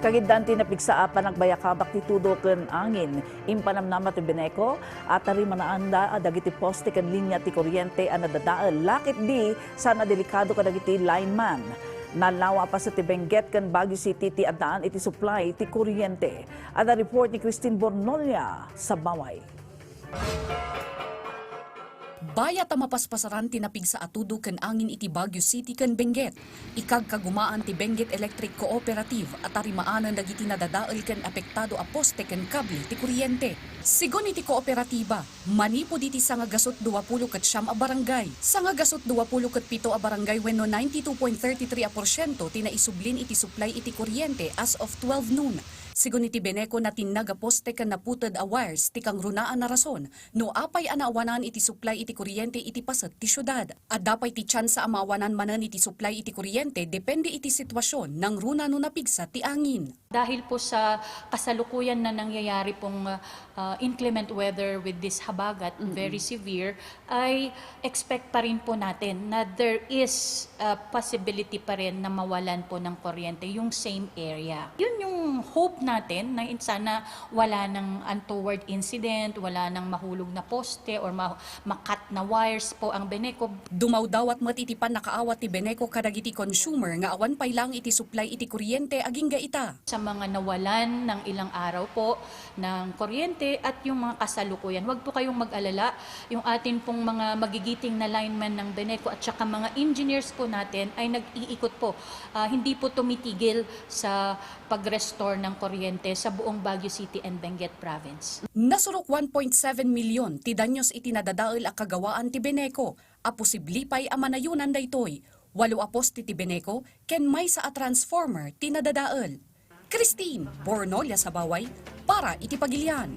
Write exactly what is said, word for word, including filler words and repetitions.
Kagiddan ti napigsa a panagbayakabak ti tudo ken angin, impanamnama ti Beneco a tarimanaanda a dagiti poste ken linia ti kuryente a nadadael, la ketdi saan a delikado kadagiti lineman. Nalawa a paset ti Benguet ken Baguio City ti addaan iti supply ti kuryente. Adda report ni Christine Bornolia, Sabaway. Bayat a mapaspasaran ti napigsa a tudo ken angin iti Baguio City ken Benguet. Ikagkagumaan ti Benguet Electric Cooperative a tarimaanen dagiti nadadael ken apektado a poste ken kable ti kuryente. Sigun iti kooperatiba, manipud iti sangagasut duapulo ket siam a barangay, sangagasut duapulo ket pito a barangay wenno ninety-two point thirty-three a porsiento ti naisublin iti supply iti kuryente as of twelve noon. Sigun iti Beneco, natinnag a poste ken naputed a wires ti kangrunaan a rason no apay a naawanan iti supply iti kuryente iti paset ti siudad. Adda pay ti tsansa a maawanan manen iti supply iti kuryente depende iti sitwasion nangruna no napigsa ti angin. Dahil po sa kasalukuyan na nangyayari pong, ah, inclement weather with this habagat, very severe, I expect pa rin po natin na there is a possibility pa rin na mawalan po ng kuryente yung same area. Yun yung hope natin na in-, sana wala nang untoward incident, wala nang mahulog na poste or ma-, makat na wires po ang Beneco. Dumawdawat met iti pannakaawat ti Beneco kadagiti consumer nga awan pay laeng iti supply iti kuryente agingga ita. Sa mga nawalan ng ilang araw po ng kuryente at yung mga kasalukuyan, wag po kayong mag-alala. Yung atin pong mga magigiting na lineman ng Beneco at saka mga engineers po natin ay nag-iikot po. Ah, hindi po tumitigil sa pag-restore ng kuryente sa buong Baguio City and Benguet Province. Nasurok one point seven milyon ti danyos iti nadadael a kagawaan ti Beneco, a posible pay a manayunan daytoy. Walo a poste ti Beneco ken maysa a transformer ti nadadael. Christine Bornolia Sabaway para iti Pagilian.